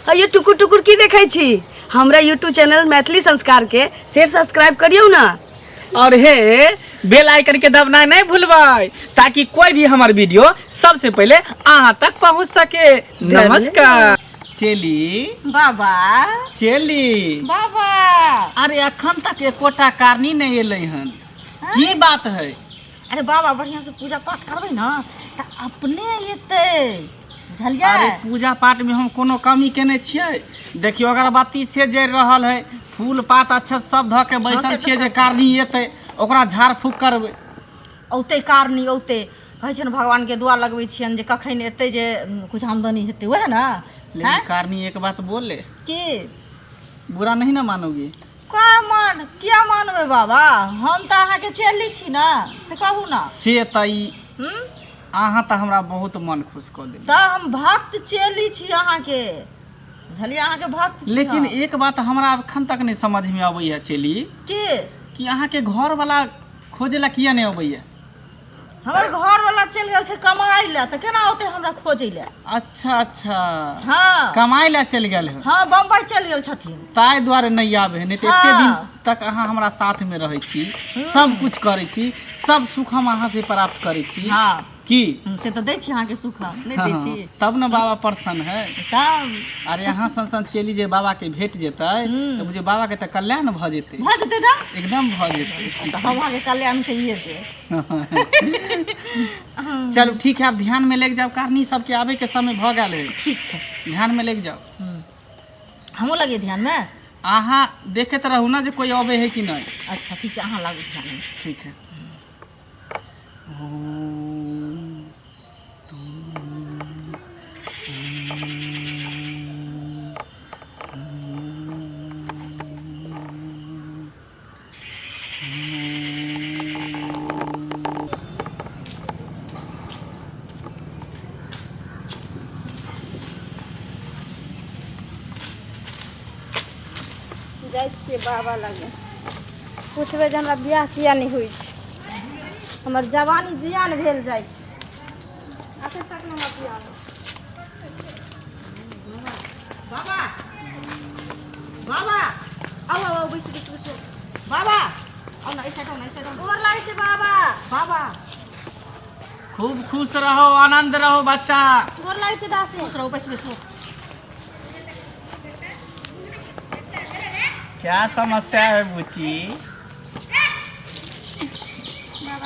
अयो टुकुर टुकुर की देखै छी? हमरा यूट्यूब चैनल मैथिली संस्कार के शेयर सब्सक्राइब करियौ ना। और हे बेल आइकन के दबना नहीं भूलबै ताकि कोई भी हमार वीडियो सबसे पहले अहाँ तक पहुंच सके। नमस्कार। चेली बाबा, चेली बाबा, अरे अखन तक एकोटा कारनी नहीं एलै हन, की बात है? अरे बाबा, बढ़िया से पूजा पाठ करबै ना तऽ अपने एतै, बुझलियै? अरे पूजा पाठ में हम कोनो कमी केने छियै? देखियौ, अगरबत्ती से जरि रहल है, फूल पात अक्षत सब धऽ के बैसल से तऽ छियै जे कारनी एतै, ओकरा झाड़ फूक करबै। औतै कारनी, औतै। कहै छियनि भगवानके दुआ लगबै छियनि जे कखन एतै जे किछु आमदनी हेतै, वएह ने। लेकिन आँय? कारनी, एक बात बोले? की? बुरा नहीं ना मानोगी? का मान, किया मानबै बाबा? हम तऽ अहाँके चेली छी ने, से कहू ने। से तऽ ई अहाँ तऽ हमरा बहुत मन खुश कऽ देली। तऽ हम भक्त चेली छी अहाँके, बुझलियै? अहाँके भक्त छी। लेकिन हम। एक बात हमरा अखन तक नहीं समझ में अबैया चेली। की? कि अहाँके घर वाला खोजे ला किया नहीं अबैया? हमर घर वाला चलि गेल छै कमाइ लए, तऽ केना औतै हमरा खोजै लए? अच्छा अच्छा। हँ। कमाइ ला चलि गेल है? हँ, बम्बई चलि गेल छथिन। ताहि दुआरे नहि आबै है, नहि तऽ एते दिन तक अहाँ हमरा साथ में रहै छी, सब कुछ करै छी, सब सुख हम अहाँ से प्राप्त करै छी। की? से तऽ दै छी अहाँके सुख हम, नहि दै छी? तब ने बाबा प्रसन्न है। तब अरे अहाँ सन सन चेली जे बाबा के भेट जेतै तऽ बुझियौ बाबा के तऽ कल्याण भऽ जेतै। भऽ जेतै ने? एकदम भऽ जेतै। तऽ हम अहाँके कल्याण कहिए देब। चलू ठीक है, आब ध्यान में लागि जाओ, कारनी सबके आबे के समय भऽ गेल है। ठीक छै। ध्यान में लागि जाओ। हमहूँ लगिए ध्यानमे? अहाँ देखैत रहू ना जे कोई अबे है कि नहीं। अच्छा ठीक छै, अहाँ लागू ध्यानमे। ठीक है। जाइ छियै बाबा लग, पुछबै जे हमरा बियाह किया नहि होइ छै, हमर जवानी जियान भेल जाइ छै, अखन तक ने हमरा बियाह नहि। बाबा, बाबा, आउ आउ आउ, बैसू बैसू बैसू। बाबा, आउ ने, एहि साइड आउ ने, एहि साइड आउ ने। गोर लागै छै बाबा। बाबा। खूब खुश रहो, आनंद रहो बच्चा। गोर लागै छै दासी। खुश रहू, बैसू बैसू। क्या समस्या है बुच्ची?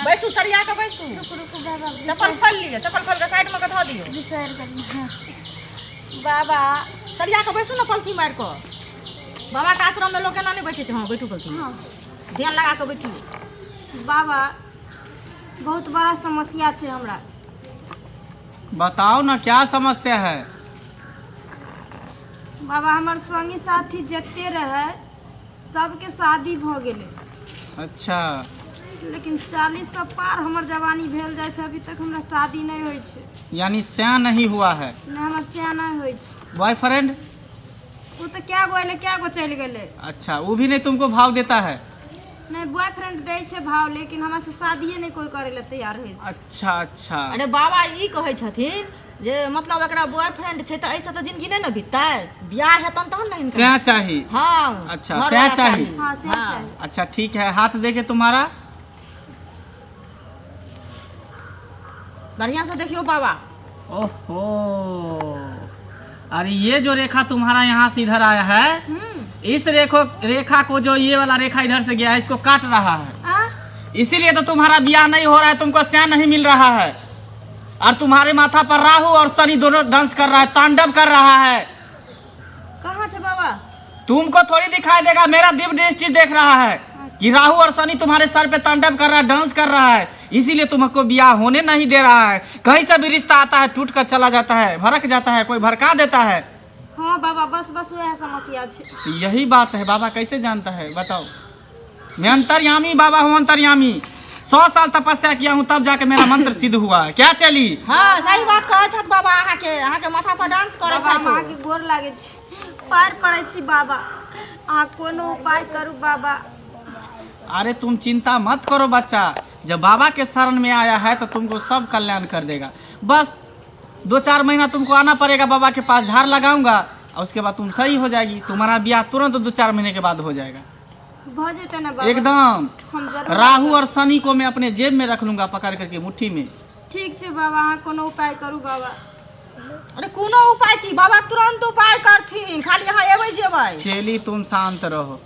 बैसू, सरिया के बैसू। रुकू रुकू बाबा। चप्पल खोलि लिअ, चप्पल खोलि कऽ साइडमे कऽ धऽ दियौ। बिसरि गेलियै। हँ। बाबा। सरिया कऽ बैसू ने पलथी मारि कऽ। बाबाके आश्रममे लोक एना नहि बैठै छै। हँ, बैठू पलथी। हँ। ध्यान लगा कऽ बैठू। बाबा, बहुत बड़ा समस्या छै हमरा। बताओ ना, क्या समस्या है? बाबा, हमर संगी साथी जते रहै सबके शादी भऽ गेलै। लेकिन 40 से पार हमर जवानी भेल जाइ छै, अभी तक हमरा शादी नहि होइ छै। यानी स्या नहीं हुआ है? नहि, हमर स्या नहि होइ छै। बॉयफ्रेंड? ओ तऽ कए गो एलै, कए गो चलि गेलै। अच्छा, वो भी नहीं तुमको भाव देता है? नहि, बॉयफ्रेंड दै छै भाव, लेकिन हमरा से शादिये नहि कोइ करै लए तैयार होइ छै। अच्छा अच्छा। अरे बाबा, ई कहै छथिन जे मतलब एकरा बॉयफ्रेंड छै तऽ एहिसँ तऽ जिंदगी नहि ने बीततै, बियाह हेतनि तहन ने हिनकर। स्या चाही? हँ। अच्छा, घरवाला। सएह चाही। हँ, सएह चाही। अच्छा ठीक है, हाथ देखे तुम्हारा। बढ़िया से देखियो बाबा। ओहो, अरे ये जो रेखा तुम्हारा यहाँ से इधर आया है, इस रेखो रेखा को, जो ये वाला रेखा इधर से गया है, इसको काट रहा है। आ। इसीलिए तो तुम्हारा ब्याह नहीं हो रहा है, तुमको स्या नहीं मिल रहा है और तुम्हारे माथा पर राहु और शनि दोनों डांस कर रहा है, तांडव कर रहा है। कहाँ छै बाबा? तुमको थोड़ी दिखाई देगा, मेरा दिव्य दृष्टि देख रहा है कि राहु और शनि तुम्हारे सर पे तांडव कर रहा है, डांस कर रहा है, इसीलिए तुमको ब्याह होने नहीं दे रहा है। कहीं से भी रिश्ता आता है, टूट कर चला जाता है, भड़क जाता है, कोई भड़का देता है। हँ बाबा, बस बस, वएह समस्या छै। तो यही बात है। बाबा कैसे जानता है बताओ? मैं अंतर्यामी बाबा हूँ, अंतर्यामी। 100 साल तपस्या किया हूँ, तब जाके मेरा मंत्र सिद्ध हुआ है। क्या चली? हँ, सही बात कहै छथि बाबा। अहाँके अहाँके माथा पर डांस करै बाबा, हम छथि। अहाँके गोर लागै छी, पार पड़ै छी बाबा, अहाँ कोनो उपाय करू बाबा। अरे तुम चिंता मत करो बच्चा, जब बाबा के शरण में आया है तो तुमको सब कल्याण कर देगा। बस 2-4 महीना तुमको आना पड़ेगा बाबा के पास, झाड़ लगाऊंगा, और उसके बाद तुम सही हो जाएगी। तुम्हारा ब्याह तुरंत 2-4 महीने के बाद हो जाएगा। भऽ जेतै ने बाबा? एकदम। हम जरूर। राहु और शनि को मैं अपने जेब में रख लूंगा पकड़ करके मुट्ठी में। ठीक छै बाबा, अहाँ कोनो उपाय करू बाबा। अरे कोनो उपाय की बाबा, तुरंत उपाय करथिन, खाली अहाँ एबै जेबै। चेली तुम शांत रहो,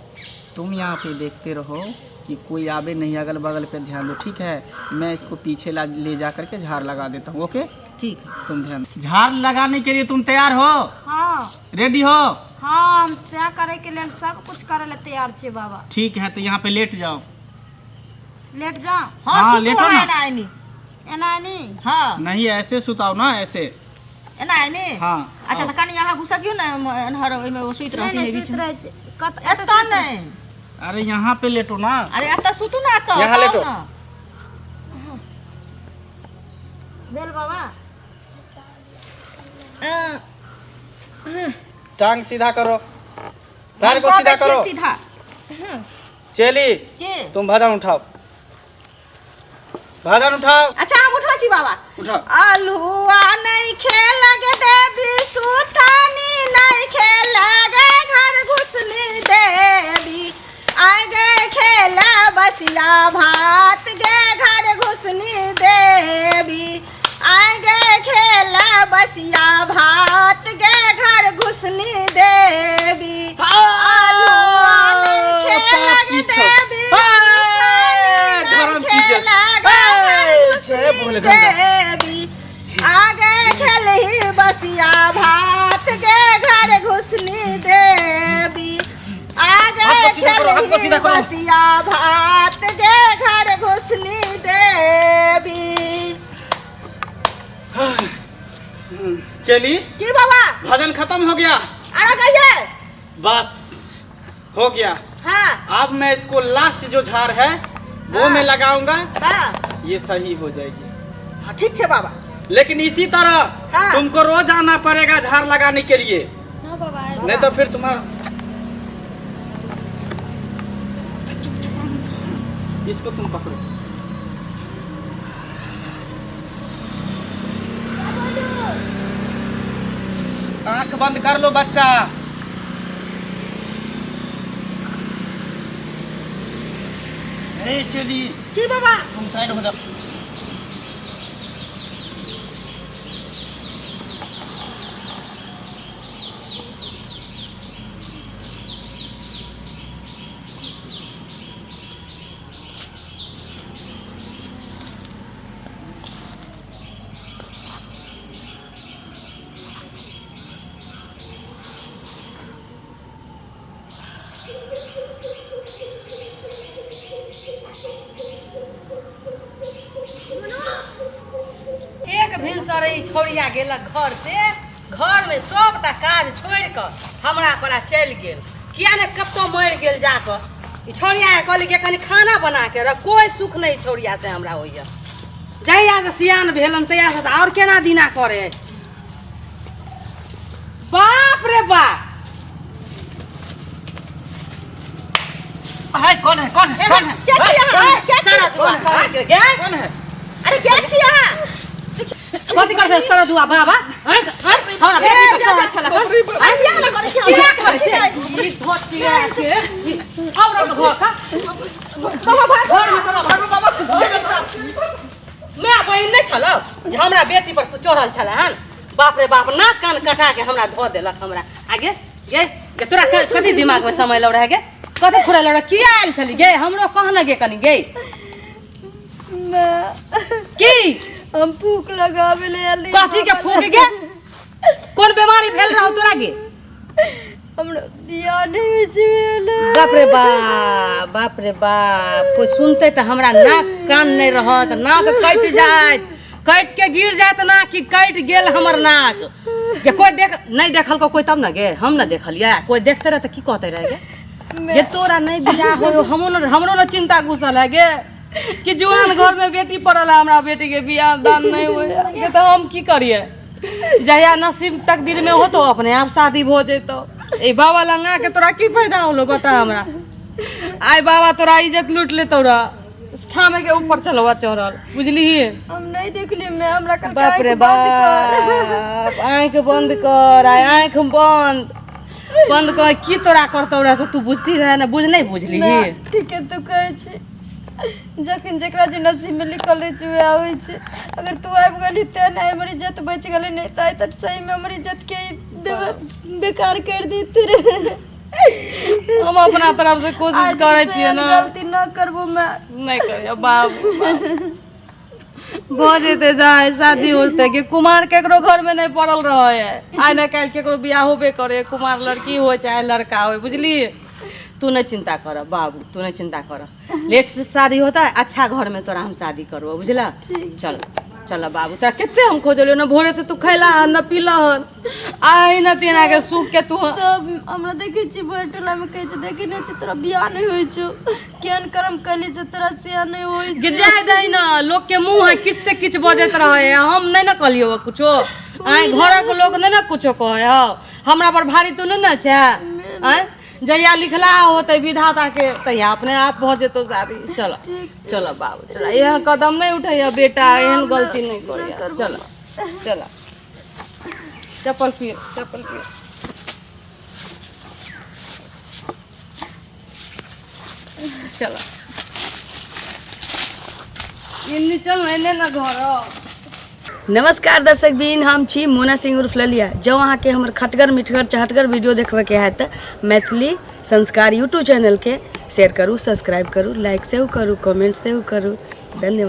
तुम यहाँ पे देखते रहो कि कोई आवे नहीं, अगल बगल पे ध्यान दो, ठीक है? मैं इसको पीछे ला ले जा करके झाड़ लगा देता हूँ, ओके? ठीक है। तुम ध्यान, झाड़ लगाने के लिए तुम तैयार हो? हाँ। रेडी हो? हाँ, हम सएह करैके लेल सब कुछ करै लए तैयार छियै बाबा। ठीक है, तो यहाँ पे लेट जाओ। लेट जाओ? हाँ, हाँ, सुतू लेटो अहाँ ना। एना एनी। एना एनी? हाँ। नहीं, ऐसे सुताओ ना, ऐसे। एना एनी। हाँ। अच्छा, तऽ कनि अहाँ घुसकियौ ने एन्हर, ओहिमे ओ सुति नहि रहथिन नहि एहि बीच सुति मे। रहै छै कत एतऽ नहि। अरे यहाँ पे लेटो ना। अरे एतऽ सुतू ने, एतऽ यहाँ एतऽ आउ लेटो। ने। भेल बाबा? टांग सीधा करो, पैर को हम कऽ सीधा दै छियै करो। सीधा। चेली के तुम भजन उठाओ, भजन उठाओ। अच्छा, हम उठबै छी बाबा। उठाओ। अल्हुआ नहीं खेलग देवी सुथनी नहीं खेलग घर घुसनी देवी, आगे खेला बसिया भात गे घर घुसनी देवी, आगे खेला बसिया भात गे घर घुसनी देवी, अल्हुआ नहीं खेलग देवी सुथनी धर्म नहीं कीचड़। खेलग घर जय घुसनी भोले गंगा। देवी, आगे खेलही बसिया भात गे घर घुसनी देवी, आगे हाथ को सीधा करो, हाथ को खेलही सीधा करो। बसिया भात गे घर घुसनी देवी। चली की बाबा? भजन खत्म हो गया। अरे गइए। बस हो गया। हाँ। अब मैं इसको लास्ट जो झाड़ है वो हाँ। मैं लगाऊंगा। हाँ। ये सही हो जाएगी। हाँ, ठीक है बाबा। लेकिन इसी तरह हाँ। तुमको रोज आना पड़ेगा झाड़ लगाने के लिए, हाँ बाबा। नहीं तो फिर तुम्हारा इसको तुम पकड़ो। आंख बंद कर लो बच्चा। ए चली की बाबा? तुम साइड हो जाओ। एक भिनसर ई छौड़िया गेलक घर से, घर में सबटा काज छोड़ि कऽ हमरा पर आ चलि गेल, किया ने कतौ मरि गेल जाकऽ। ई छौड़िया के कहली कि कनि खाना बना के रख, कोई सुख नहि छौड़िया से हमरा होइया। जहिया से सियान भेलन तहिया से आओर केना दिना करे। बाप रे बाप। है कौन है, कौन है, कौन है? के छी अहाँ? के छी? सारा दुआ करे के गे। कौन है? अरे के छी अहाँ? कथी करथे सारा दुआ बाबा? हैं? हैं? हमरा बेटी पर चढ़ल छलक। अरे बियाह ने करै छी किया हमरा। करै छै? ई धोतिया के हमरा के घर का बाबा भाग। घर में तोरा भागो बाबा, घर में तोरा माय बहिन नहि छलौ जे हमरा बेटी पर तू चढ़ल छल हन। बाप रे बाप, नाक कान कटा के हमरा धऽ देलक हमरा। आगे गे गे, तोरा कथी दिमाग में समय लौ रहे गे? कथी फुरायल रहे? किया आयल छली गे? हमरो कह न गे कनी गे। की हम फूक लगावे ले आली। कथी के फूक गे? कोन बीमारी भेल रहौ तोरा गे? हमरा बियाह नहि होइ छै भेल। बाप रे बाप, बाप रे बाप, कोई सुनते तऽ हमरा नाक कान नहि रहत, नाक कटि जायत, कटि के गिर जायत नाक, कि कटि गेल हमर नाक। जे कोई देख नहि देखलको कोई तब ने गे, हम ने देखलियै, कोई देखते रहे तऽ की कहते रहे गे? जे तोरा नहि बियाह हो, हमरो ने चिंता घुसल है गे कि जुआन घर में बेटी पड़ल है, हमरा बेटी के बियाह दान नहीं होय गे, तऽ हम की करियै? जहिया नसीब तकदीर में होतो अपने आप शादी भऽ जेतो। ए बाबा लंगा के तोरा की फायदा होलो बता हमरा? आइ बाबा तोरा इज्जत लूट लेतो रह, ठामे के ऊपर चलवा चढ़ल, बुझलिही? हम नहीं देखली मैं, हमरा कल बाप रे बाप, आँख बंद कर, आइ आँख बंद। बंद कर की तोरा करतौ रहे से तू बुझती रहे ने बुझ नहीं बुझली ठीके तू कहै छी जखन जकरा जे नसीबमे लिखल रहै छै उएह होइ छै अगर तू आबि गेली तेँ ने हमर इज्जत बचि गेलै नहि तऽ आइ तक सहीमे हमर इज्जतके ई बेकार करि दैते रहै हम अपना तरफ से कोशिश करै छियै ने गलती न करबो मैं नहि करियो बाबू भऽ जेतै जाय शादी हो जेतै कि कुमार केकरो घरमे नहि पड़ल रहै है आइ ने काल्हि केकरो बियाह होबे करे कुमार लड़की हो चाहे लड़का हो बुझली तू नहि चिंता कर बाबू तू नहि चिंता कर लेट से शादी होता है अच्छा घर में तोरा हम शादी करबो बुझला चल चल बाबू तोरा कते हम खोजलियो न भोरे से तू खैला हन न पीला हन आइ न तेना के सूख के तू सब हमरा देखै छी भरि टोलामे कहै छै देखै नहि छी तोरा बियाह नहि होइ छौ केहन कर्म कैली से तोरा से नहि होइ जे जाय दही न लोक के मुंह है किछ से किछ बजैत रहे है हम नहि न कहलियो कुछो आइ घरक लोक नहि न कुछो कहै हौ हमरा पर भारी तू नहि न छै आँय जहिया लिखला होतै विधाता के तहिया अपने आप भऽ जेतौ शादी चल चल बाबू चल एहन कदम नहि उठैया बेटा एहन गलती नहि करिया चल चल चप्पल पियर चप्पल पियर चल एन्ने चल ने एन्ने ना घर नमस्कार दर्शक बीन, हम छी मोना सिंह उर्फ ललिया। जँ अहाँके हमर खटगर मिठगर चहटगर वीडियो देखबयके हैत तऽ मैथिली संस्कार यूट्यूब चैनलके शेयर करू, सब्सक्राइब करू, लाइक सेहो करू, कमेंट सेहो करू। धन्यवाद।